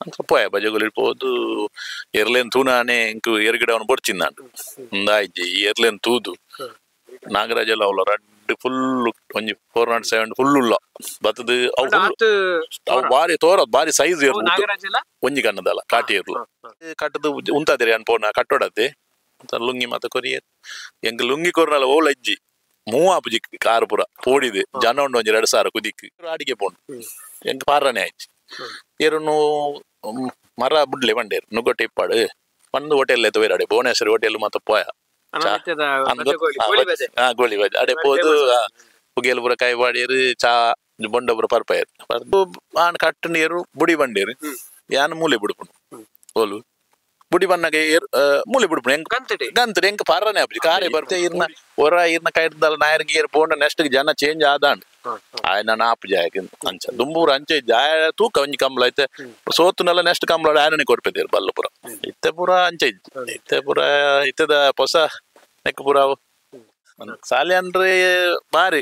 ಅಂಚ ಪೋಯ ಬಜಗೋಲಿ ಪೋದು ಎರ್ಲೇನ್ ತೂನಾನೆ ಇಂಕು ಎರ್ಗಿಡವನು ಬೊಡ್ಚಿಂದಾಂಡು ಉಂದಾಯ್ಜಿ ಈ ಎರ್ಲೇನ್ ತೂದು ನಾಗರಾಜೆಲ್ಲ ಅವಲ ರಡ್ಡ್ ಫುಲ್ ಒಂಜಿ 407 ಫುಲ್ ಉಲ್ಲ ಬತ್ತದು ಅವು ಅವು ಬಾರಿ ತೋರ ಬಾರಿ ಸೈಜ್ ಎರ್ಲು ಒಂಜಿ ಕಣ್ಣದಲ್ಲ ಕಾಟಿ ಎರ್ಲು ಕಟ್ಟದು ಉಂತಾದಿರಿ ಅನ್ಪೋನ ಕಟ್ಟೋಡತ್ತೆ ಲುಂಗಿ ಮಾತ ಕೊರಿಯರ್ ಎಂಕ್ ಲುಂಗಿ ಕೊರ್ನಲ್ಲ ಓಲ ಇಜ್ಜಿ ಮೂವಾಪುಜಿ ಕಾರ್ ಪೂರ ಪೋಡಿದೆ ಜನ ಉಂಡು ಒಂಜಿ 2000 ಕುದಿಕ್ ಅಡಿಗೆ ಪೋಂಡು ಎಂಕ್ ಪಾರನೆ ಆಯ್ತು ಏರುನು ಮರ ಬುಡ್ಲೆ ಬಂಡೇರು ನುಗ್ಗೊಟ್ಟೆ ಇಪ್ಪಾಡು ಒಂದು ಹೋಟೆಲ್ ಎತ್ತವೇರು ಅಡೆ ಭುವನೇಶ್ವರಿ ಹೋಟೆಲ್ ಮಾತ ಪೋಯ ಗೋಳಿ ಬಾಜೆ ಅಡೆ ಪೋದು ಪುಗೇಲ್ ಪೂರ ಕಾಯಿ ಬಾಡಿಯರು ಚಾ ಬೊಂಡ ಪೂರ ಪರ್ಪಾಯರು ಪರ್ದು ಆನ್ ಕಟ್ಟು ನೀರು ಬುಡಿ ಬಂಡೇರು ಯಾನ್ ಮೂಲೆ ಬುಡುಪುಂಡು ಓಲು ಬುಡಿ ಬಣ್ಣಗೆ ಮೂಲೆ ಬಿಡ್ಪುಂಡು ಎಂಕ್ ಗಂತಡೆ ಎಂಕ್ ಪಾರನೆ ಆಪುಜಿ ಕಾರೇ ಬರ್ತೆ ಇರ್ನ ಒರ ಇರ್ನ ಕೈಡ್ದಲ್ಲ ನಾಯರ್ಗೆ ಏರ್ ಪೋಂಡ ನೆಕ್ಸ್ಟ್ ಜನ ಚೇಂಜ್ ಆದಾಂಡ್ ಆಯನ ನಾಪುಜಿ ಆಯ್ ಅಂಚ ದುಂಬೂರು ಅಂಚೆ ಜಾಯ ತೂಕ ಒಂಜಿ ಕಂಬಳ ಐತೆ ಸೋತುನೆಲ್ಲ ನೆಕ್ಸ್ಟ್ ಕಂಬಳ ಆಯನನೆ ಕೊರ್ಪೆದೇರು ಬಲ್ಲು ಪೂರ ಇತ್ತೆ ಪೂರ ಅಂಚೆ ಇಜ್ಜಿ ಇತ್ತೆ ಪೂರ ಇತ್ತದ ಪೊಸ ನೆಕ್ ಪೂರ ಸಾಲೆ ಅಂದ್ರೆ ಬಾರಿ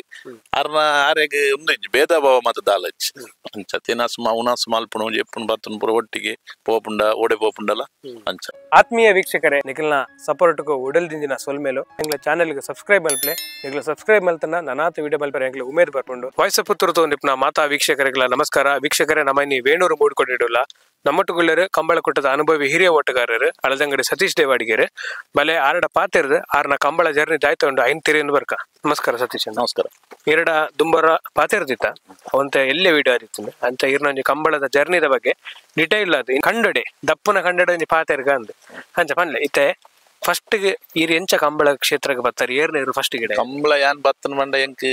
ಅರ್ನ ಆರೆಗ್ ಉಂದು ಇಜ್ಜಿ ಭೇದ ಭಾವ ಮಾತ ದಾಲ ಇಜ್ಜಿ ಅಂಚ ತಿನಸ್ ಉಣಸ್ ಮಲ್ಪುಣು ಜೆಪ್ಪುಣು ಬತ್ತುನು ಪೂರ ಒಟ್ಟಿಗೆ ಪೋಪುಂಡ ಓಡೆ ಪೋಪುಂಡಲ ಅಂಚ. ಆತ್ಮೀಯ ವೀಕ್ಷಕರೇ, ನಿಖಲ್ನ ಸಪೋರ್ಟ್ಗೂ ಉಡಲ್ ದಿಂಜಿನ ಸೊಲ್ಮೇಲು ಎಂಗ್ಲ ಚಾನೆಲ್ಗೆ ಸಬ್ಸ್ಕ್ರೈಬ್ ಮಲ್ಪಲೆ ನಿಗ್ಲ ಸಬ್ಸ್ಕ್ರೈಬ್ ಮಲ್ತನ ನನಾತ ವಿಡಿಯೋ ಮಲ್ಪರೆ ಎಂಗ್ಲ ಉಮೇದ್ ಬರ್ಪುಂಡು. ವಾಯ್ಸ್ ಆಫ್ ಪುತ್ತೂರು ನಿಪ್ನ ಮಾತಾ ವೀಕ್ಷಕರಿಗೆಲ್ಲ ನಮಸ್ಕಾರ. ವೀಕ್ಷಕರೇ, ನಮ್ಮ ನೀ ವೇಣೂರು ಮೂಡಿಕೊಂಡಿಡಲ್ಲ ನಮ್ಮಟ್ಟುಗುಳ್ಳರು ಕಂಬಳಕೂಟದ ಅನುಭವಿ ಹಿರಿಯ ಓಟಗಾರರು ಅಳದಂಗಡಿ ಸತೀಶ್ ದೇವಾಡಿಗೆರು ಬಲೆ ಆರಡ ಪಾತಿರ್ದು ಆರ್ನ ಕಂಬಳ ಜರ್ನಿ ದಾಯ್ತೊಂಡು ಐನ್ ತಿರಿಯನ್ನು ಬರ್ಕ. ನಮಸ್ಕಾರ ಸತೀಶ್. ನಮಸ್ಕಾರ. ಎರಡ ದುಂಬರ ಪಾತಿರ್ದಿತ್ತ ಅವಂತ ಎಲ್ಲೇ ವಿಡಿಯೋ ಆದಿತ್ತು ಅಂತ ಇರ್ನೊಂಜಿ ಕಂಬಳದ ಜರ್ನಿದ ಬಗ್ಗೆ ಡಿಟೈಲ್ ಅದು ಕಂಡಡೆ ದಪ್ಪನ ಕಂಡಡೆ ಒಂಜಿ ಪಾತಿರ್ಗ ಅಂದು ಅಂಚ ಪನ್ಲೆ ಇತ್ತೆ ಫಸ್ಟ್ ಈರ್ ಎಂಚ ಕಂಬಳ ಕ್ಷೇತ್ರಕ್ಕೆ ಬರ್ತಾರೆ ಏರ್ನೇರು ಫಸ್ಟ್ ಗಿಡ ಕಂಬಳ ಯಾನ್ ಬತ್ತನ ಬಂಡ ಎಂಕ್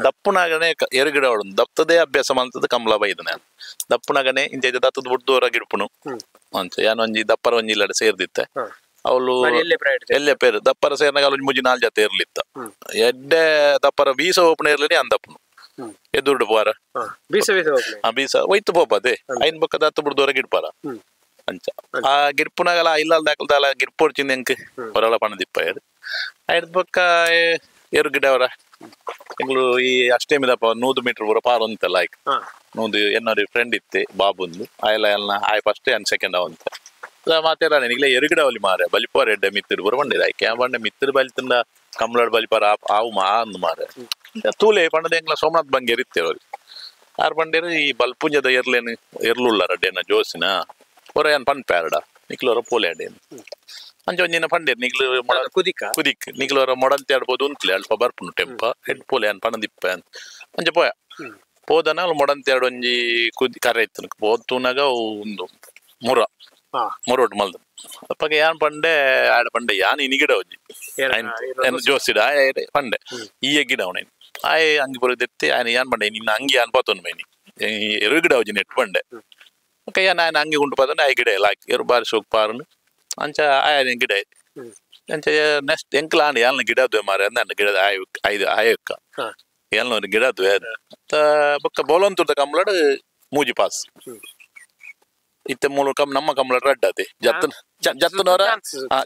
ದಪ್ಪುನಾಗನೆ ಎರುಗಿಡ ದಪ್ಪದೇ ಅಭ್ಯಾಸ ಮಾಡ್ತದ ಕಂಬಳ ಬೈದ ನಾನು ದಪ್ಪುನಾಗನೆ ಇಂಚ ದತ್ತದ ಬುಡ್ದೋರ ಗಿಡ್ಪುನು ಅಂಚ ಯಾನ್ ಒಂಜಿ ದಪ್ಪರ ಒಂಜಿ ಇಲ್ಲಡೆ ಸೇರ್ದಿತ್ತೆ ಅವಳು ಎಲ್ಲೆ ಪೇರು ದಪ್ಪರ ಸೇರ್ನಾಗ ಅವಳು ಮುಜಿ 4 ಜೊತೆ ಇರ್ಲಿತ್ತ ಎಡ್ಡೆ ದಪ್ಪರ ಬೀಸ ಓಪನ್ ಇರ್ಲಿ ಅಂದಪ್ಪನು ಎದುರುಡು ಪೋರ ಬೀಸ ಒಯ್ತು ಪೋಪದೆ ಐನ್ ಬೊಕ್ಕ ದತ್ತ ಬುಡ್ದೋರ ಗಿಡ್ಪಾರ ಅಂಚ ಆ ಗಿರ್ಪುನಾಗಲ ಇಲ್ಲ ದಾಕಲ್ದಾಲ ಗಿರ್ಪೊಡ್ಚಿಂದ ಎಂಕ್ ಹೊರಳ ಪಣದಿಪ್ಪ ಐದ್ ಬೊಕ್ಕ ಎರು ಗಿಡವರ ಎಂಗ್ಳು ಈ ಅಷ್ಟೇಮಿದಪ್ಪ 100 ಮೀಟರ್ ಪೂರ ಪಾರ್ ಉಂಟಲ್ಲ ಆಯ್ತು ನೂದು ಎನ್ನೋರಿ ಫ್ರೆಂಡ್ ಇತ್ತೆ ಬಾಬುಂದು ಆಯ್ಲ ಎಲ್ಲ ಆಯ್ ಫಸ್ಟ್ ಆ್ಯಂಡ್ ಸೆಕೆಂಡ್ ಅವಂತ ಮಾತೇರ ನಿಗ್ಲೆ ಎರುಗಿಡವಲ್ಲಿ ಮಾರೆ ಬಲಿಪೋರ ಎಡ್ಡೆ ಮಿತ್ತಿರು ಪೂರ ಬಂಡಿದೆ ಆಯ್ಕೆ ಆ ಬಂಡೆ ಮಿತ್ತಿರು ಬಲಿತಂದ ಕಂಬಳಾಡ್ ಬಲಿಪಾರ ಆವು ಮಾ ಅಂದು ಮಾರೆ ತೂಲೆ ಪಂಡದ ಎಂಗ್ಲ ಸೋಮನಾಥ್ ಬಂಗೇರ್ ಇತ್ತೆ ಅವ್ರು ಆರು ಬಂಡೇರು ಈ ಬಲ್ಪುಂಜದ ಎರ್ಲೇನು ಎರ್ಲುಳ್ಳ ರಡ್ಡೇನ ಜೋಸಿನ ಹೊರ ಏನ್ ಪನ್ ಪ್ಯಾರಡ ನಿಕ್ಲೋರ ಪೋಲೆ ಅಡೇನು ಅಂಚ ಒಂಜಿನ ಪಂಡೇರ್ ನಿಗ್ಲು ಕುದಿಕ್ ಕುದಿಕ್ ನಿಗ್ಲೋರ ಮೊಡಂತಿ ಆಡ್ಬೋದು ಉಂತ್ಲೆ ಅಲ್ಪ ಬರ್ಪುಂಡು ಟೆಂಪ ಹೆಡ್ ಪೋಲೆ ಅನ್ ಪಣದಿಪ್ಪ ಅಂತ ಅಂಚ ಪೋಯ ಪೋದನ ಅಲ್ಲಿ ಮೊಡಂತಿ ಆಡ್ ಒಂಜಿ ಕುದಿ ಕರೆ ಇತ್ತು ಪೋತುನಾಗ ಒಂದು ಮುರ ಮುರೋಟ್ ಮಲ್ದ ಅಪ್ಪಗೆ ಯಾನ್ ಪಂಡೆ ಆಡ ಪಂಡೆ ಯಾನ್ ಇನಿ ಗಿಡ ಒಂಜಿ ಜೋಸಿಡ ಆಯ ಪಂಡೆ ಈ ಗಿಡ ಅವನೇನು ಆಯ್ ಅಂಗಿ ಪೂರ ದೆತ್ತಿ ಆಯನ ಯಾನ್ ಪಂಡೆ ನಿನ್ನ ಅಂಗಿ ಯಾನ್ ಪಾತೊಂದು ಮೈನಿ ಎರು ಗಿಡ ಒಂಜಿ ನೆಟ್ ಪಂಡೆ ಓಕೆ ಯಾನ್ ಆಯನ ಅಂಗಿ ಉಂಟು ಪಾತೊಂಡು ಆಯ್ ಗಿಡ ಇಲ್ಲ ಎರು ಬಾರಿ ಸೋಕ್ ಪಾರನು ಅಂಚ ಆಯನ ಗಿಡ ಅಂಚ ನೆಕ್ಸ್ಟ್ ಎಂಕ್ಲ ಆಂಡ ಯಾಲ್ನ ಗಿಡ ಮಾರೆ ಅಂದ ಗಿಡ ಆಯ್ ಐದು ಆಯಕ್ಕ ಯಾಲ್ನ ಗಿಡ ಬೊಕ್ಕ ಬೋಲಂತುರ್ದ ಕಂಬಳಡ್ ಮೂಜಿ ಪಾಸ್ ಇತ್ತೆ ಮೂಲ ಕಮ್ ನಮ್ಮ ಕಂಬಳ ರಡ್ಡ್ ಅದೇ ಜತ್ತನ ಜತ್ತನವರ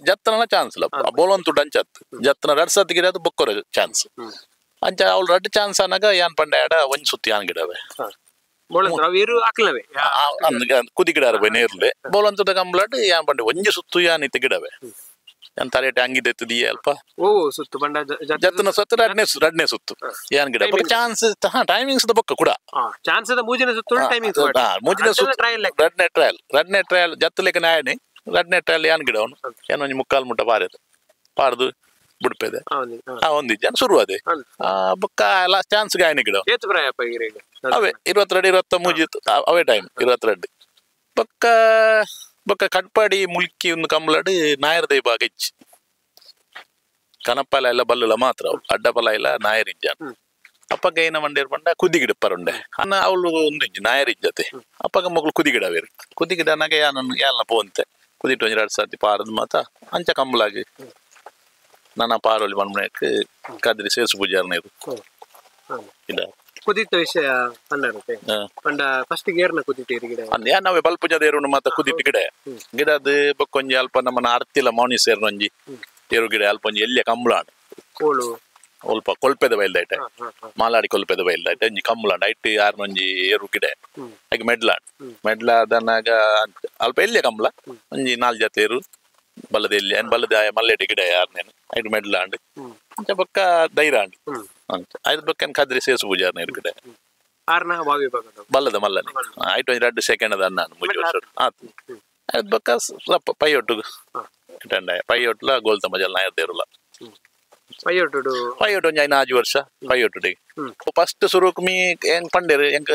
ಜತ್ತನ ಚಾನ್ಸ್ ಇಲ್ಲ ಬೋಲಂತುಡ್ ಅಂಚತ್ ಜತ್ತನ ರಡ್ ಸತ್ ಗಿಡ ಅದು ಬೊಕ್ಕೊರ ಚಾನ್ಸ್ ಅಂಚ ಅವಳು ರಡ್ಡ್ ಚಾನ್ಸ್ ಅನ್ನಾಗ ಯಾನ್ ಪಂಡ ಎಡ ಒಂಜಿ ಸುತ್ತಿ ಯಾನ್ ಗಿಡವೆ ಕುದಿ ಗಿಡ ನೇರ್ಲೆ ಬೋಲಂತದ ಕಂಬಳಡ್ ಯಾನ್ ಪಂಡೆ ಒಂಜಿ ಸುತ್ತು ಯಾನ್ ಇತ್ತೆ ಗಿಡವೆ ಯಾನ್ ತಲೆಟೆ ಅಂಗಿದೆತ್ತದಿ ಅಲ್ಪ ಸುತ್ತು ಬಂಡ ಜತ್ತನ ಸುತ್ತು ರಡ್ನೇ ಸುತ್ತು ಯಾನ್ ಗಿಡ ಚಾನ್ಸ್ ಟೈಮಿಂಗ್ಸ್ ಬೊಕ್ಕ ಕೂಡ ಚಾನ್ಸ್ ಮೂಜಿನ ಸುತ್ತು ಟೈಮಿಂಗ್ಸ್ ಮೂಜಿನ ಸುತ್ತು ರಡ್ನೇ ಟ್ರಯಲ್ ರಡ್ನೇ ಟ್ರಯಲ್ ಜತ್ತಲೇಕ ನಾಯಣಿ ರಡ್ನೇ ಟ್ರಯಲ್ ಯಾನ್ ಗಿಡ ಅವನು ಯಾನ್ ಒಂಜಿ ಮುಕ್ಕಾಲು ಮುಟ್ಟ ಪಾರದು ಪಾರದು ಬುಡ್ಪೆದೆ ಆ ಒಂದು ಜನ ಶುರು ಅದೇ ಬೊಕ್ಕ ಲಾಸ್ಟ್ ಚಾನ್ಸ್ ಗಾಯನ ಗಿಡ ಅವೇ 22 23 ಅವೇ ಟೈಮ್ 22 ಬೊಕ್ಕ ಬೊಕ್ಕ ಕಟ್ಪಾಡಿ ಮುಲ್ಕಿ ಒಂದು ಕಂಬಳಡ್ ನಾಯರ್ ದೈ ಭಾಗ ಇಚ್ಚಿ ಕನಪ್ಪಲ ಎಲ್ಲ ಬಲ್ಲುಲ ಮಾತ್ರ ಅಡ್ಡಪಲ ಇಲ್ಲ ನಾಯರ್ ಇಜ್ಜ ಅಪ್ಪಗ ಏನ ಮಂಡೇರ್ ಪಂಡ ಕುದಿಗಿಡ ಪರುಂಡೆ ಅನ್ನ ಅವಳು ಒಂದು ಇಜ್ಜಿ ನಾಯರ್ ಇಜ್ಜತೆ ಅಪ್ಪಗ ಮಗಳು ಕುದಿಗಿಡ ಬೇರೆ ಕುದಿಗಿಡ ಅನ್ನಾಗ ಯಾನ ಯಾಲ್ನ ಪೋಂತೆ ಕುದಿಟ್ಟು ಒಂಜಿ 2 ಸರ್ತಿ ಪಾರದು ಮಾತ ಅಂಚ ಕಂಬಳಾಗಿ ನನ್ನ ಪಾರೋಲಿ ಮನ್ಮನೆಕ್ ಕದ್ರಿ ಸೇಸು ಪೂಜಾರನ ಇದು ಇದ ಕುದಿತ ವಿಷಯ ಪಂಡರುತ್ತೆ ಪಂಡ ಫಸ್ಟ್ ಗೇರ್ನ ಕುದಿಟ್ಟಿರಿ ಗಿಡ ಅಂದ್ ಯಾ ನಾವೇ ಬಲ್ಪುಜದ ಏರುನು ಮಾತ ಕುದಿಟ್ಟು ಗಿಡ ಗಿಡದ ಬೊಕ್ಕೊಂಜಿ ಅಲ್ಪ ನಮ್ಮನ ಅರ್ತಿಲ ಮೌನಿ ಸೇರ್ನೊಂಜಿ ಏರು ಗಿಡ ಅಲ್ಪ ಒಂಜಿ ಎಲ್ಲಿಯ ಕಂಬಳಾಣ ಕೋಳು ಒಲ್ಪ ಕೊಲ್ಪೆದ ಬೈಲ್ದೈಟೆ ಮಾಲಾಡಿ ಕೊಲ್ಪೆದ ಬೈಲ್ದೈಟೆ ಒಂಜಿ ಕಮ್ಮುಲಾಂಡ್ ಐಟ್ ಆರ್ನೊಂಜಿ ಏರು ಗಿಡ ಹಾಗೆ ಮೆಡ್ಲಾಂಡ್ ಮೆಡ್ಲ ಅದನ್ನಾಗ ಅಲ್ಪ ಎಲ್ಲಿಯ ಕಂಬಳ ಒಂಜಿ ನಾಲ್ ಜಾತಿ ಏರು ಬಲ್ಲದ ಎಲ್ಲಿ ಬಲ್ಲದ ಮಲ್ಲೇಟಿ ಗಿಡ ಯಾರ್ನೇನು ಐಟ್ ಮೆಡ್ಲಾಂಡ್ ಅಂಚ ಬೊಕ್ಕ ದೈರಾಂಡ್ ಅಂಚ ಐದು ಬೊಕ್ಕ ಕದ್ರಿ ಸೇಸು ಪೂಜಾರ್ನ ಏರು ಗಿಡ ಬಲ್ಲದ ಮಲ್ಲನೆ ಐಟ್ ಒಂಜಿ 2 ಸೆಕೆಂಡ್ ಅದ ನಾನು ಮುಜಿ ವರ್ಷ ಆತು ಐದು ಬೊಕ್ಕ ಸ್ವಲ್ಪ ಪೈಯೊಟ್ಟು ಪೈಯೊಟ್ಲ ಗೋಲ್ತ ಮಜಲ್ ನಾಯರ್ದೇರುಲ ಪೈಯೊಟ್ಟು ಒಂಜಿ 5 ವರ್ಷ ಪೈಯೊಟ್ಟು ಫಸ್ಟ್ ಸುರುಕ್ ಮೀ ಹೆಂಗ್ ಪಂಡೇರು ಹೆಂಗ್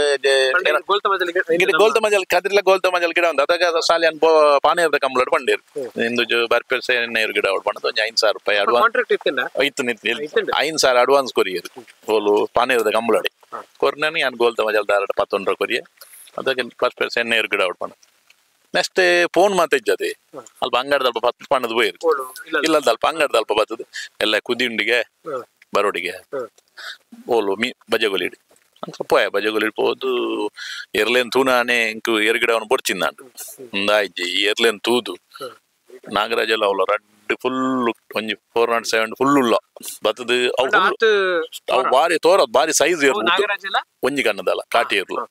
ಗೋಲ್ತ ಮಜಲ್ ಕದ್ರಿಲ ಗೋಲ್ತ ಮಜಲ್ ಗಿಡ ಒಂದು ಅದಾಗ ಸಾಲಿ ಅನ್ ಪಾನೇರ್ದ ಕಂಬಳಡ್ ಪಂಡೇರು ಇಂದು ಬರ್ಪೇರ್ ನೇರು ಗಿಡ ಅವಳು ಪಂಡದ ಒಂಜಿ 5,000 ರೂಪಾಯಿ ಅಡ್ವಾನ್ಸ್ ಇತ್ತು 5,000 ಅಡ್ವಾನ್ಸ್ ಕೊರಿಯರು ಓಲು ಪಾನೇರ್ದ ಕಂಬಳಡಿ ಕೊರ್ನೇನು ಯಾನ್ ಗೋಲ್ತ ಮಜಲ್ ದಾರಡ 19 ಕೊರಿಯೆ ಅದಕ್ಕೆ ಫಸ್ಟ್ ಪೇರ್ ನೇರು ಗಿಡ ಅವಳು ಪಂಡ ನೆಕ್ಸ್ಟ್ ಫೋನ್ ಮಾತಾಡ್ಜದೆ ಅಲ್ಪ ಅಂಗಡದಲ್ಪ ಪತ್ತು ಪಣ್ಣದ ಪೋಯಿರು ಇಲ್ಲದಲ್ಪ ಅಂಗಡದಲ್ಪ ಬರ್ತದೆ ಎಲ್ಲ ಕುದಿ ಉಂಡಿಗೆ ಬರೋಡಿಗೆ ಓಲು ಮೀ ಬಜಗೋಲಿಡು ಅಂತ ಪೋಯ ಬಜಗೋಲಿಡು ಪೋದು ಎರ್ಲೇನ್ ತೂನಾನೆ ಇಂಕು ಎರ್ಗಿಡವನು ಬೊಡ್ಚಿಂದಾಂಡು ಒಂದಾಯ್ಜಿ ಈ ಎರ್ಲೇನ್ ತೂದು ನಾಗರಾಜೆಲ್ಲ ಅವಳ ರಡ್ಡು ಫುಲ್ ಒಂಜಿ 407 ಫುಲ್ ಉಲ್ಲ ಬತ್ತದು ಅವು ಅವು ಬಾರಿ ತೋರದು ಬಾರಿ ಸೈಜ್ ಎರ್ಲು ಒಂಜಿ ಕಣ್ಣದಲ್ಲ ಕಾಟಿ ಎರ್ಲು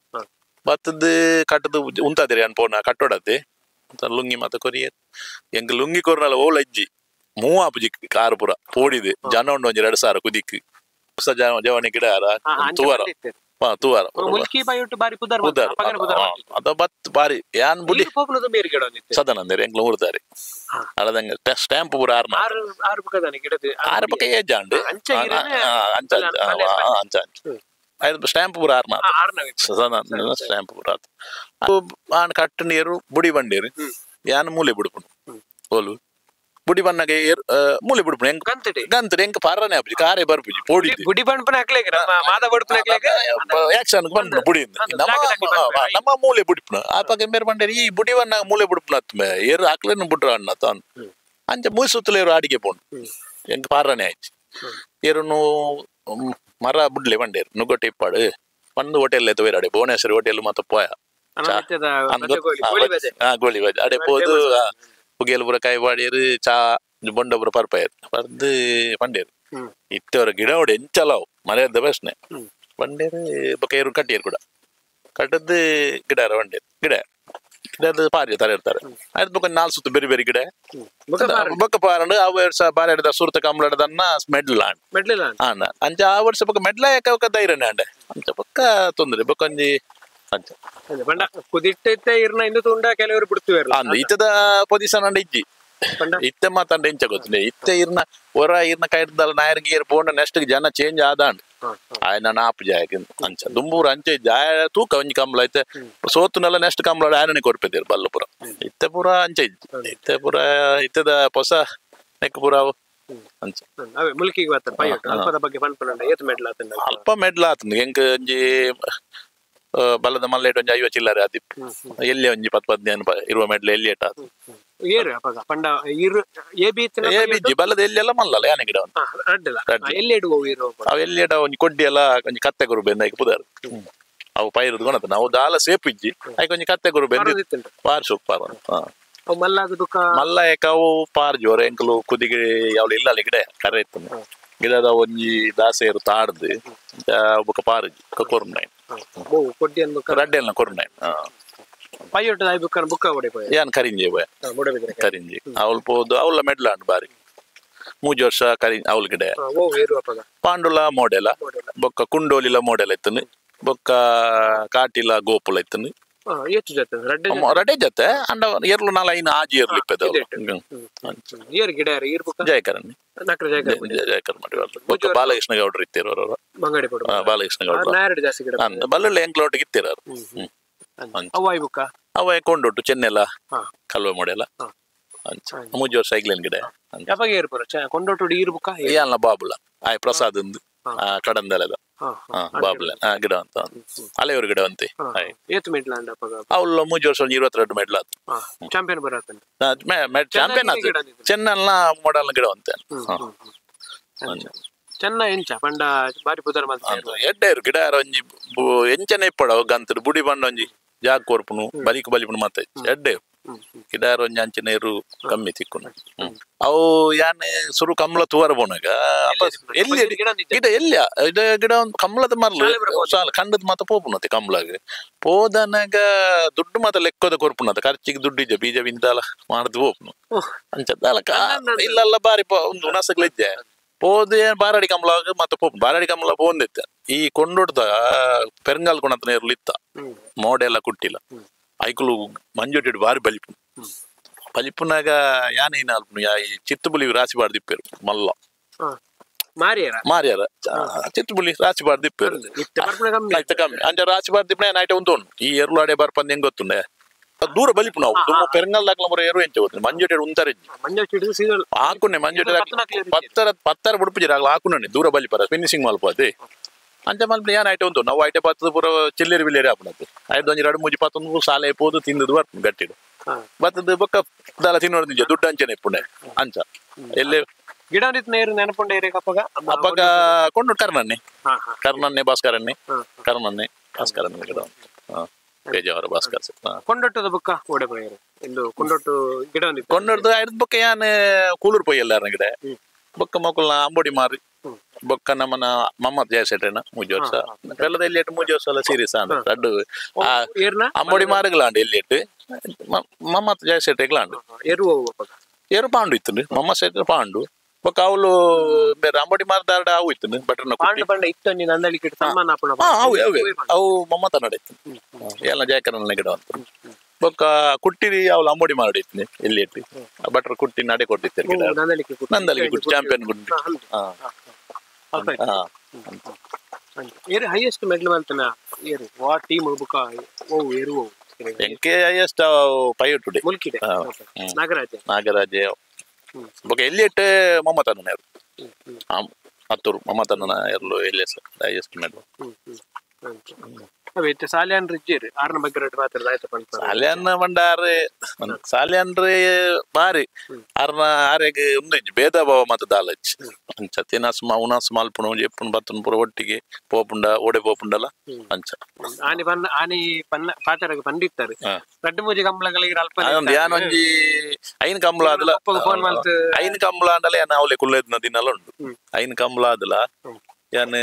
ಬತ್ತದು ಕಟ್ಟದು ಉಂತಾದಿರಿ ಅನ್ಪೋನ ಕಟ್ಟೋಡತ್ತೆ ಲುಂಗಿ ಮಾತ ಕೊರಿಯ ಎಂಕ್ ಲುಂಗಿ ಕೊರ್ನಲ್ಲ ಓಲ ಇಜ್ಜಿ ಮೂವಾಪುಜಿ ಕಾರು ಪೂರ ಪೋಡಿದೆ ಜನ ಉಂಡು ಒಂಜಿ 2,000 ಕುದಿಕ್ ಹೊಸ ಜವನಿ ಗಿಡ ತೂವಾರ ತೂವಾರ ಪುದರ್ ಅದ ಬತ್ ಬಾರಿ ಯಾನ್ ಬುಡಿ ಸದಾನಂದೇರಿ ಎಂಕ್ಲ ಊರ್ದಾರಿ ಅಳದಂಗ ಸ್ಟ್ಯಾಂಪ್ ಪೂರ ಆರು ಪಕ್ಕ ಏಜಾಂಡು ಅಂಚ ಅಂಚ ಅಂಚ ಸ್ಟ್ಯಾಂಪ್ ಪೂರ ಆರ್ನ ಸ್ಟ್ಯಾಂಪ್ ಪೂರ ಆನ್ ಕಟ್ಟು ನೀರು ಬುಡಿ ಬಂಡೇರು ಯಾನ್ ಮೂಲೆ ಬುಡುಪುಂಡು ಓಲು ಬುಡಿ ಬಣ್ಣಗೆ ಮೂಲೆ ಬುಡುಪುಂಡು ಎಂಕ್ ಗಂತಡಿ ಎಂಕ್ ಪಾರನೆ ಆಪುಜಿ ಕಾರೇ ಬರ್ಪುಜಿ ಪೋಡಿ ಬುಡಿ ಬಂಡ್ಪನ ಆಕ್ಷನ್ ಬಂಡ್ಪುಂಡು ಬುಡಿ ನಮ್ಮ ಮೂಲೆ ಬುಡಿಪುಂಡು ಆಪಗ ಮೇರ್ ಬಂಡೇರಿ ಈ ಬುಡಿ ಬಣ್ಣ ಮೂಲೆ ಬುಡುಪುಂಡು ಅತ್ ಏರು ಹಾಕ್ಲೇನು ಬುಡ್ರ ಅಣ್ಣ ತಾನು ಅಂಚ ಮೂಸುತ್ತಲೇ ಏರು ಅಡಿಗೆ ಪೋಂಡು ಎಂಕ್ ಪಾರನೆ ಆಯ್ತು ಏರುನು ಮರ ಬುಡ್ಲೆ ಬಂಡೇರು ನುಗ್ಗಟ್ಟೆ ಇಪ್ಪಾಡು ಒಂದು ಹೋಟೆಲ್ ಎತ್ತು ಬೇರೆ ಭುವನೇಶ್ವರಿ ಹೋಟೆಲ್ ಮಾತ ಪೋಯ ಗೋಳಿ ಬಜೆ ಅಡೆ ಪೋದು ಪುಗೆಲ್ ಪೂರ ಕಾಯಿ ಪಾಡಿಯರು ಚಾ ಬೊಂಡಪುರ ಪರ್ಪಾಯರು ಪರ್ದು ಪಂಡೇರು ಇತ್ತವರ ಗಿಡ ಹೊಡೆ ಎಂಚಲಾವು ಮನೆಯದ ಪ್ರಶ್ನೆ ಬಂಡೇರು ಬೊಕ್ಕ ಏರು ಕಟ್ಟಿಯರು ಕೂಡ ಕಟ್ಟದ್ದು ಗಿಡ ಬಂಡೇರು ಗಿಡ ಗಿಡದ ಪಾರಿ ತರ ಇರ್ತಾರೆ ಆಯ್ತು ಬೊಕ್ಕ 4 ಸುತ್ತು ಬೇರೆ ಬೇರೆ ಗಿಡ ಬೊಕ್ಕ ಪಾರಂಡು ಆ ವರ್ಷ ಬಾರಿ ಹಿಡಿದ ಸುರ್ತ ಕಂಬಳದನ್ನ ಮೆಡ್ಲ ಅಂಡ ಅಂಚ ಆ ವರ್ಷ ಬೊಕ್ಕ ಮೆಡ್ಲ ಯಾಕ ಧೈರ್ಯನೇ ಅಂಡೆ ಅಂಚ ಬೊಕ್ಕ ತೊಂದರೆ ಬೊಕ್ಕ ಒಂಜಿ ಅಂಚ ಅಂದ್ ಇತ್ತದ ಪೊಸಿಷನ್ ಅಂಡ ಇಜ್ಜಿ ಇತ್ತೆ ಮಾತಂಡ ಎಂಚ ಗೊತ್ತಿಲ್ಲ ಇತ್ತೆ ಇರ್ನ ಹೊರ ಇರ್ನ ಕೈಡ್ದಲ್ಲ ನಾಯರ್ ಗೀರ್ ಪೋಂಡ ನೆಕ್ಸ್ಟ್ ಜನ ಚೇಂಜ್ ಆದಾಂಡ್ ಆಯನ ನಾಪು ಜಾಯಕ್ ಅಂಚ ದುಂಬೂರು ಅಂಚೆ ಜಾಯ ತೂಕ ಒಂಜಿ ಕಂಬಳ ಐತೆ ಸೋತುನೆಲ್ಲ ನೆಕ್ಸ್ಟ್ ಕಂಬಳ ಆಯನನೆ ಕೊರ್ಪೆದೇರು ಬಲ್ಲಪುರ ಇತ್ತೆ ಪೂರ ಅಂಚೆ ಇಜ್ಜಿ ಇತ್ತೆ ಪೂರ ಇತ್ತದ ಹೊಸ ನೆಕ್ ಪೂರ ಅಂಚ ಅಲ್ಪ ಮೆಡ್ಲ ಆತಂದು ಎಂಕ್ ಒಂಜಿ ಬಲ್ಲದ ಮಲ್ಲೇಟ್ ಒಂಜಿ 50 ಚಿಲ್ಲರೆ ಆತಿ ಎಲ್ಲಿ ಒಂಜಿ 10 15 ಇರುವ ಮೆಡ್ಲ ಎಲ್ಲಿ ಏಟ ಆತು ಬಲ್ಲದ ಎಲ್ಲಿ ಎಲ್ಲ ಮಲ್ಲಲ್ಲ ಯಾನೆ ಗಿಡ ಅವು ಎಲ್ಲಿ ಎಡ ಒಂಜಿ ಕೊಡ್ಡಿ ಎಲ್ಲ ಒಂಜಿ ಕತ್ತೆ ಗುರು ಬೆಂದ ಪುದಾರು ಅವು ಪೈರುದು ಕೊಣತ ನಾವು ದಾಲ ಸೇಪು ಇಜ್ಜಿ ಐಕ್ ಒಂಜಿ ಕತ್ತೆ ಗುರು ಬೆಂದ ಪಾರ್ ಸೂಪ್ ಪಾರ್ ಮಲ್ಲ ಏಕಾವು ಪಾರ್ ಜೋರ ಎಂಕಲು ಕುದಿಗೆ ಯಾವ್ದು ಇಲ್ಲ ಅಲ್ಲಿ ಗಿಡ ಕರೆ ಇತ್ತು ಗಿಡದ ಒಂಜಿ ದಾಸೆಯರು ತಾಡ್ದು ಬೊಕ್ಕ ಪಾರುಜಿ ಕೊರ್ನಾಯ್ ರಡ್ಡೆಲ್ಲ ಕೊರ್ನಾಯ್ ಯಾನ್ ಕರಿಂಜಿ ಬೋಯ ಕರಿಂಜಿ ಅವಳು ಪೋದು ಅವಳ ಮೆಡ್ಲಾಂಡ್ ಬಾರಿ 3 ವರ್ಷ ಕರಿ ಅವಳ ಗಿಡ ಪಾಂಡುಲ ಮೋಡೆಲ ಬೊಕ್ಕ ಕುಂಡೋಲಿಲ ಮೋಡೆಲ ಇತ್ತನು ಬೊಕ್ಕ ಕಾಟಿಲ ಗೋಪುಲ ಇತ್ತನು ರಡ್ಡೆ ಜೊತೆ ಅಂಡ ಎರ್ಲು ನಾಲ್ ಐನು ಆಜಿ ಎರ್ಲು ಇಪ್ಪದ ಜಯಕರನ್ ಜಯಕರ್ ಮಾಡಿ ಬೊಕ್ಕ ಬಾಲಕೃಷ್ಣ ಗೌಡ್ರು ಇತ್ತಿರೋರು ಬಾಲಕೃಷ್ಣ ಗೌಡ್ರು ಬಲ್ಲಳ್ಳಿ ಎಂಕ್ಲೋಟಿಗೆ ಇತ್ತಿರೋರು ಅವ ಕೊಂಡೊಟ್ಟು ಚೆನ್ನೆಲ್ಲ ಕಲ್ವ ಮೊಡೆಲ್ಲ 3 ವರ್ಷ ಐಗ್ಲೇನ್ ಗಿಡ ಯಾನ್ಲ ಬಾಬುಲ ಆಯ್ ಪ್ರಸಾದ್ ಕಡಂದಲೆದ ಬಾಬುಲ ಗಿಡ ಅಂತ ಅಲೆಯವರು ಗಿಡ ಅಂತೆ ಅವಳು 3 ವರ್ಷ 22 ಮೆಡ್ಲ ಚಾಂಪಿಯನ್ ಚಾಂಪಿಯನ್ ಆತು ಚೆನ್ನಲ್ಲ ಮೊಡಲ್ನ ಗಿಡ ಅಂತೆ ಚೆನ್ನ ಎಂಚ ಪಂಡ ಬಾರಿ ಪುದರ್ ಎಡ್ಡೇರು ಗಿಡ ಒಂಜಿ ಎಂಚನೆ ಇಪ್ಪಡ ಗಂತಡು ಬುಡಿ ಬಂಡ ಒಂಜಿ ಜಾಗ್ ಕೊರ್ಪುನು ಬಲಿಕು ಬಲಿಪುನು ಮಾತ ಎಡ್ಡೆ ಗಿಡ ಒಂಜಿ ಅಂಚಿನ ಇರು ಕಮ್ಮಿ ತಿಕ್ಕುನು. ಅವು ಯಾನ್ ಸುರು ಕಮ್ಲ ತೂವರ ಪೋನಾಗ ಎಲ್ಲಿ ಗಿಡ ಎಲ್ಲಿಯ ಇಡ ಗಿಡ ಒಂದು ಕಮ್ಲದ ಮರ್ಲು ಸಾಲ ಕಂಡದ ಮಾತ ಪೋಪುನತೆ ಕಮ್ಲಾಗ ಪೋದನಾಗ ದುಡ್ಡು ಮಾತ ಲೆಕ್ಕದ ಕೊರ್ಪುನತ ಖರ್ಚಿಗೆ ದುಡ್ಡು ಇದ್ದೆ ಬೀಜ ಬಿಂದಾಲ ಮಾಡುದು ಪೋಪುನು ಅಂಚ ಇಲ್ಲಲ್ಲ ಬಾರಿ ಒಂದು ಉಣಸಗ್ಲಿದ್ದೆ ಪೋದೆ ಬಾರಾಡಿ ಕಮ್ಲಾಗ ಮತ್ತೆ ಪೋಪು ಬಾರಾಡಿ ಕಮ್ಲ ಪೋಂದಿತ್ತ ಈ ಕೊಂಡೊಡ್ದ ಪೆರಂಗಾಲ್ ಕೊಣತನ ಎರ್ಲು ಇತ್ತ ಮೋಡೆಲ್ಲ ಕುಟ್ಟಿಲ್ಲ ಐಕುಲು ಮಂಜೊಟ್ಟಿಡು ಬಾರಿ ಬಲಿಪು ಬಲಿಪುನಾಗ ಯಾನೇನು ಅಲ್ಪನು ಯಾ ಈ ಚಿತ್ತುಬುಲಿ ರಾಸಿ ಬಾರ್ದಿಪ್ಪೇರು ಮಲ್ಲ ಮಾರ್ಯಾರ ಚಿತ್ತುಬುಲಿ ರಾಸಿ ಬಾರ್ದಿಪ್ಪೇರು ಇತ್ತ ಕಮ್ಮಿ ಅಂಚ ರಾಸಿ ಬಾರ್ದಿಪ್ಪನೆ ನೈಟ್ ಉಂಟು ಈ ಎರ್ಲು ಅಡೆ ಬರ್ಪಂದು ಹೆಂಗ್ ಗೊತ್ತುಂಡೆ ದೂರ ಬಲಿಪು ನಾವು ದುಮ್ಮ ಪೆರಂಗಲ್ ದಾಖಲ ಮುರ ಎರು ಎಂಚ ಗೊತ್ತು ಮಂಜೊಟ್ಟಿಡು ಉಂತಾರೆ ಹಾಕುನೆ ಮಂಜೊಟ್ಟಿ ಪತ್ತರ ಪತ್ತರ ಬುಡುಪುಜಿರ ಆಗಲ ಹಾಕುನೆ ದೂರ ಬಲಿಪರ ಫಿನಿಶಿಂಗ್ ಮಲ್ಪ ಅದೇ ಅಂಚ ಮಲ್ಪ ಏನ್ ಐಟೆ ಉಂಟು ನಾವು ಐಟೆ ಪತ್ತದ ಪೂರ ಚಿಲ್ಲೇರಿ ಬಿಲ್ಲೇರಿ ಹಾಪುನದ್ದು ಐದು ಒಂಜಿ ಎರಡು ಮೂಜಿ ಪತ್ತೊಂದು ಸಾಲೆ ಪೋದು ತಿಂದದ್ದು ಬರ್ಪು ಗಟ್ಟಿಡು ಬತ್ತದ ಬೊಕ್ಕ ದಾಲ ತಿನ್ನೋದು ನಿಜ ದುಡ್ಡು ಅಂಚನೆ ಇಪ್ಪುನೆ ಅಂಚ ಎಲ್ಲಿ ಗಿಡ ನೆನಪುಂಡೆ ಅಪ್ಪಗ ಕೊಂಡು ಕರ್ಣನ್ನೇ ಕರ್ಣನ್ನೇ ಭಾಸ್ಕರನ್ನೇ ಕರ್ಣನ್ನೇ ಭಾಸ್ಕರನ್ನೇ ಗಿಡ ಬೇಜಾವರ ಭಾಸ್ಕರ್ ಕೊಂಡೊಟ್ಟದ ಬೊಕ್ಕ ಓಡೆ ಪೋಯೆರ್ ಇಂದು ಕೊಂಡೊಟ್ಟು ಗಿಡ ಕೊಂಡೊಟ್ಟು ಐದು ಬೊಕ್ಕ ಯಾನ್ ಕೂಲೂರು ಪೋಯೆಲ್ಲ ಗಿಡ ಬೊಕ್ಕ ಮಕ್ಕಳನ್ನ ಅಂಬೋಡಿ ಮಾರಿ ಬೊಕ್ಕ ನಮ್ಮನ ಮಮ್ಮತ್ ಜಯಶೆಟ್ಟನ ಮೂಜಿ ವರ್ಷ ಬೆಲ್ಲದ ಎಲ್ಲಿಟ್ಟು ಮೂಜಿ ವರ್ಷ ಎಲ್ಲ ಸೀರಿಯಸ್ ಅಂದ ರಡ್ಡು ಅಂಬೋಡಿ ಮಾರುಗಳಾಂಡು ಎಲ್ಲಿಟ್ಟು ಮಮ್ಮತ್ ಜಯಶೆಟ್ಟೆಗ್ಲಾಂಡು ಏರು ಪಾಂಡು ಇತ್ತು ಮಮ್ಮ ಶೆಟ್ಟರ್ ಪಾಂಡು ಬೊಕ್ಕ ಅವಳು ಬೇರೆ ಅಂಬೋಡಿ ಮಾರದಾರಡ ಅವು ಇತ್ತು ಬಟರ್ನ ಅವು ಅವು ಮಮ್ಮತ ನಡೀತು ಎಲ್ಲ ಜಯಕರನ ಗಿಡ ಅಂತ ಬೊಕ್ಕ ಕುಟ್ಟಿರಿ ಅವಳು ಅಂಬೋಡಿ ಮಾಡಿ ಇತ್ತು ಎಲ್ಲಿ ಇಟ್ಟು ಬಟರ್ ಕುಟ್ಟಿ ನಡೆ ಕೊಟ್ಟಿರ್ತಾರೆ ಗಿಡ ನಂದಳಿಗೆ ಕುಟ್ಟಿ ಚಾಂಪಿಯನ್ ಕುಟ್ಟಿ ಹೈಯೆಸ್ಟ್ ಮೆಡ್ಲ್ ಮಲ್ತನ ಏರು ವಾ ಟೀಮ್ ಬುಕ್ಕ ಓ ಏರು ಎಂಕೆ ಹೈಯೆಸ್ಟ್ ಪೈಯುಟುಡೆ ಮುಲ್ಕಿಡೆ ನಾಗರಾಜ ನಾಗರಾಜೆ ಬೊಕ್ಕ ಎಲ್ಲಿ ಇಟ್ಟು ಮಮ್ಮತನ ಎರು ಹತ್ತೂರು ಮಮ್ಮತನ ಎರ್ಲು ಎಲ್ಲಿ ಹೈಯೆಸ್ಟ್ ಮೆಡ್ಲ್ ಸಾಲಿಯಾನ್ ರಿಜ್ಜಿರ್ ಆರ್ನ ಬಗ್ಗೆ ರೆಡ್ ಮಾತ್ರ ಆಯ್ತು ಸಾಲಿಯಾನ್ ಬಂಡಾರೆ ಸಾಲಿಯಾನ್ರೆ ಬಾರಿ ಆರ್ನ ಆರೆಗ್ ಉಂದು ಭೇದ ಭಾವ ಮಾತ ದಾಲಚ್ ಅಂಚ ತಿನಸ್ ಉಣಸ್ ಮಲ್ಪುಣು ಜೆಪ್ಪುಣು ಬತ್ತುನು ಪೂರ ಒಟ್ಟಿಗೆ ಪೋಪುಂಡ ಓಡೆ ಪೋಪುಂಡಲ ಅಂಚ ಆನಿ ಪನ್ನ ಆನಿ ಪನ್ನ ಪಾತರಗೆ ಪಂಡಿತ್ತಾರೆ ರಡ್ಡು ಮೂಜಿ ಕಂಬಳಗಳಿಗೆ ಅಲ್ಪ ಯಾನ್ ಒಂಜಿ ಐನ್ ಕಂಬಳ ಆದಲ ಫೋನ್ ಮಲ್ತ್ ಐನ್ ಕಂಬಳ ಆಂಡಲ ಯಾನ್ ಅವಲೆ ಕುಲ್ಲೆದ್ನ ದಿನಲ ಉಂಡು ಐನ್ ಕಂಬಳ ಆದಲ ಯಾನ್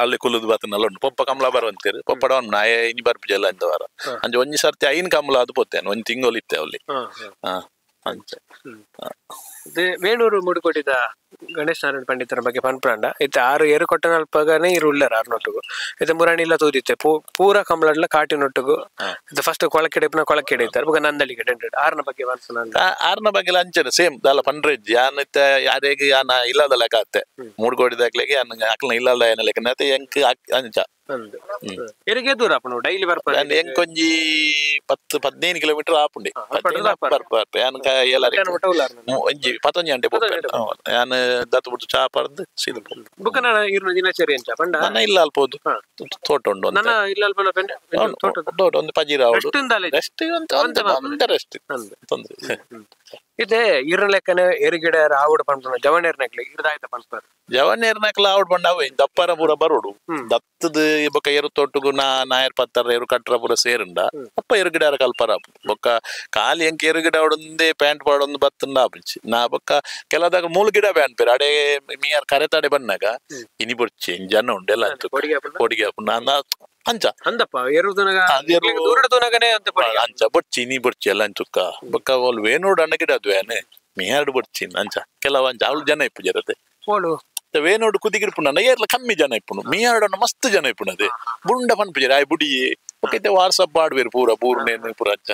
ಅಲ್ಲಿ ಕುಲ್ಲುದು ಬಾತನಲ್ಲ ಉಂಟು ಪೊಪ್ಪ ಕಮಲ ಬರುವಂತೀರಿ ಪೊಪ್ಪಡ ನಾಯ ಇನಿ ಬರ್ಪುಜಲ್ಲ ಅಂತ ವಾರ ಅಂಚೆ ಒಂಜಿ ಸರ್ತಿ ಐನ್ ಕಮಲ ಅದು ಪೋತೇನೆ ಒಂಜಿ ತಿಂಗಳು ಇತ್ತೆ ಅಲ್ಲಿ ಅಂಚೆ ವೇಣೂರು ಮೂಡುಕೊಟ್ಟಿದ ಗಣೇಶ್ ನಾರಾಯಣ ಪಂಡಿತರ ಬಗ್ಗೆ ಪನ್ಪುಂಡ ಇತ್ತೆ ಆರು ಏರು ಕೊಟ್ಟನಲ್ಪಗನೇ ಇರು ಉಳ್ಳಾರ ಆರ್ನೊಟ್ಟುಗು ಇತ್ತೆ ಮುರಾಣಿ ಇಲ್ಲ ತೂದಿತ್ತೆ ಪೂರ ಕಮಲಡ್ಲ ಕಾಟಿನೊಟ್ಟುಗು ಫಸ್ಟ್ ಕೊಳಕೆಡೆ ಪುನಃ ಕೊಳಕೆಡೆ ಇತ್ತಾರೆ ಬೊಕ ನಂದಳಿಗೆ ಆರ್ನ ಬಗ್ಗೆ ಆರ್ನ ಬಗ್ಗೆ ಅಂಚನೆ ಸೇಮ್ ದಾಲ ಪಂಡ್ರೆಜ್ ಯಾನ್ ಇತ್ತೆ ಯಾರೇಗ್ ಯಾನ ಇಲ್ಲದ ಲೆಕ್ಕ ಅತ್ತೆ ಮೂಡುಕೋಡಿದಾಕ್ಲೆಗೆ ಯಾನ್ ಅಕ್ಲ ಇಲ್ಲದ ಏನ ಲೆಕ್ಕ ಎಂಕ್ ಅಂಚ ಎರಿಗೆ ದೂರ ಆಪುಂಡು ಡೈಲಿ ಬರ್ಪ ಎಂಕ್ ಒಂಜಿ 10 15 ಕಿಲೋಮೀಟರ್ ಆಪುಂಡೆ ಒಂಜಿ 11 ಗಂಟೆ ಯಾನ್ ದತ್ತು ಬಿಟ್ಟು ಚಾ ಪರ್ದು ಸೀದ ಬುಕ್ಕ ಇರ್ನ ದಿನಚರಿ ಅಂಚ ಪಂಡ ನನ್ನ ಇಲ್ಲ ಅಲ್ಪ ಹೋದು ತೋಟ ಉಂಡು ನನ್ನ ಇಲ್ಲ ಅಲ್ಪ ತೋಟ ಒಂದು ಪಜೀರ ರೆಸ್ಟ್ ಅಂತ ರೆಸ್ಟ್ ತೊಂದ್ರೆ ಇದೆ ಇರ್ನ ಲೆಕ್ಕನೆ ಎರುಗಿಡ ಆವುಡು ಪನ್ಪುನ ಜವನೇರ್ನಕ್ಲೆ ಇರ್ದಾಯ್ತ ಪನ್ಪರ್ ಜವನೇರ್ನಕ್ಲ ಆವುಡು ಪಂಡ ಅವೆ ದಪ್ಪರ ಪೂರ ಬರೋಡು ದತ್ತದ ಬೊಕ್ಕ ಎರು ತೋಟಗು ನಾ ನಾಯರ್ ಪತ್ತರ ಎರು ಕಟ್ರ ಪೂರ ಸೇರುಂಡ ಅಪ್ಪ ಎರುಗಿಡ ಕಲ್ಪರ ಬೊಕ್ಕ ಖಾಲಿ ಎಂಕ್ ಎರುಗಿಡ ಒಂದೇ ಪ್ಯಾಂಟ್ ಪಾಡೊಂದು ಬತ್ತಂಡ ಆಪಿಂಚಿ ನಾ ಬೊಕ್ಕ ಕೆಲದಾಗ ಮೂಲು ಗಿಡ ಪ್ಯಾಂಟ್ ಪೇರು ಅಡೆ ಮೀಯಾರ್ ಕರೆತಾಡೆ ಬನ್ನಾಗ ಇನಿ ಬೊರ್ಚಿ ಜನ ಉಂಡೆಲ್ಲ ಅಂತ ಕೊಡಿಗೆ ಅಂಚ ಅಂದಪ್ಪ ಅಂಚ ಬೊರ್ಚಿ ಇನಿ ಬೊರ್ಚಿ ಎಲ್ಲ ಅಂಚುಕ್ಕ ಬೊಕ್ಕ ಅವಳು ವೇಣೋಡು ಅಣ್ಣ ಗಿಡ ಅದು ಏನೆ ಮೀಯಾರ್ಡು ಬೊರ್ಚಿ ಅಂಚ ಕೆಲವು ಅಂಚ ಅವಳು ಜನ ಇಪ್ಪು ಜರತೆ ವೇಣೋಡು ಕುದಿಗಿರ್ಪುಂಡ ಏರ್ಲ ಕಮ್ಮಿ ಜನ ಇಪ್ಪುನು ಮೀಯಾರ್ಡನ್ನ ಮಸ್ತ್ ಜನ ಇಪ್ಪುನದೆ ಬುಂಡ ಪನ್ಪುಜರ ಆಯ್ ಬುಡಿಯೇ ಒಕ್ಕೈತೆ ವಾಟ್ಸಪ್ ಆಡ್ಬೇರು ಪೂರ ಬೂರ್ನೇನು ಪೂರ ಅಂಚ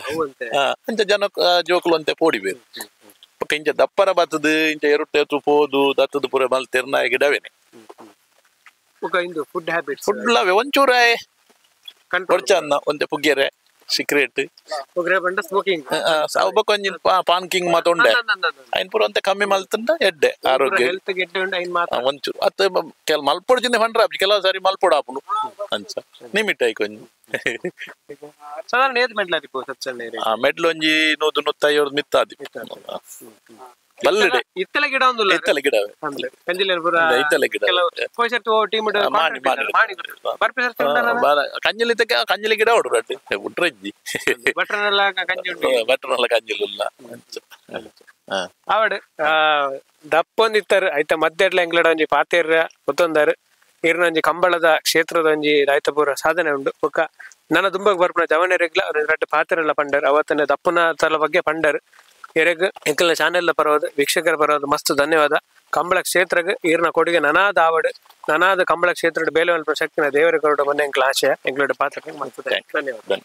ಅಂಚ ಜನ ಜೋಕುಲು ಅಂತೆ ಪೋಡಿಬೇರು ಬೊಕ್ಕ ಇಂಚ ದಪ್ಪರ ಬತ್ತದು ಇಂಚ ಎರುಟ್ಟೆ ಪೋದು ದತ್ತದ ಪೂರ ಮಲ್ತೆರ್ನ ಗಿಡವೇನೆ food habits food ಲವೆ ಒಂಚೂರ ಕೊಡ್ಚನ್ನ ಒಂತೆ ಪುಗ್ಗೆರೆ ಸಿಗರೇಟ್ ಸ್ಮೋಕಿಂಗ್ ಬೊಕ್ಕ ಒಂಜಿ ಪಾನ್ ಕಿಂಗ್ ಮಾತ ಉಂಡೆ ಐನ್ ಪೂರ ಒಂತೆ ಕಮ್ಮಿ ಮಲ್ತಂಡ ಎಡ್ಡೆ ಆರೋಗ್ಯ ಒಂಚೂರು ಅತ್ತ ಕೆಲ ಮಲ್ಪೊಡು ಚಿಂತೆ ಪಂಡ್ರ ಕೆಲವು ಸಾರಿ ಮಲ್ಪೊಡು ಆಪುಂಡು ಅಂಚ ನಿಮಿಟ್ ಆಯ್ಕು ಒಂಜಿ ಸಾಧಾರಣ ಏತ್ ಮೆಡ್ಲ್ ಆದಿಪ್ಪು ಮೆಡ್ಲ್ ಒಂಜಿ 150 ಮಿತ್ತಾದಿ. ಬಲ್ಲಡೆ ಇತ್ತಲ ಗಿಡ ಒಂದುಲ್ಲ ಇತ್ತಲ ಗಿಡ ಕಂಜಿಲೇನು ಪೂರ ಇತ್ತಲ ಗಿಡ ಕೆಲವು ಪೋಷರ್ತು ಟೀಮ್ ಮಾಣಿ ಮಾಣಿ ಮಾಣಿ ಬರ್ಪೆ ಸರ್ತಿ ಉಂಡಲ್ಲ ಕಂಜಲಿ ತಕ್ಕ ಕಂಜಲಿ ಗಿಡ ಉಂಡು ರಡ್ಡು ಉಟ್ರಜ್ಜಿ ಭಟ್ರನೆಲ್ಲ ಕಂಜಿ ಉಂಟು ಬಟ್ರನಲ್ಲ ಕಂಜಲಿ ಇಲ್ಲ ಆವಡ್ ದಪ್ಪೊಂದಿತ್ತಾರೆ ಐತ ಮಧ್ಯಡ್ಲ ಎಂಗ್ಲಡ ಒಂಜಿ ಪಾತೆರ್ರ ಒತ್ತೊಂದಾರು ಇರ್ನ ಒಂಜಿ ಕಂಬಳದ ಕ್ಷೇತ್ರದ ಒಂಜಿ ರಾಯ್ತಪುರ ಸಾಧನೆ ಉಂಡು. ಬೊಕ್ಕ ನನ್ನ ದುಂಬಗ್ ಬರ್ಪುನ ಜವನೆರೆಗ್ಲ ರಡ್ಡ್ ಪಾತೆರೆಲ್ಲ ಪಂಡರ್ ಅವತ್ತನೆ ದಪ್ಪುನ ತಲ ಬಗ್ಗೆ ಪಂಡರ್ ಎರೆಗ್ ಎಂಕಲ್ನ ಚಾನೆಲ್ ಪರವಾದ ವೀಕ್ಷಕರ ಪರವಾದ ಮಸ್ತ್ ಧನ್ಯವಾದ. ಕಂಬಳ ಕ್ಷೇತ್ರಗ್ ಈರ್ನ ಕೊಡುಗೆ ನನಾದ ಆವಡ್ ನನಾದ ಕಂಬಳ ಕ್ಷೇತ್ರದ ಬೇಲೆ ಮಲ್ಪುನ ಶಕ್ತಿನ ದೇವರ ಕೊರಡ ಮೊನ್ನೆ ಎಂಕ್ಲ ಆಶಯ ಎಂಕ್ಲೋಡ ಪಾತ್ರ ಮಲ್ಪುತ್ತೆ. ಧನ್ಯವಾದ. ಧನ್ಯವಾದ.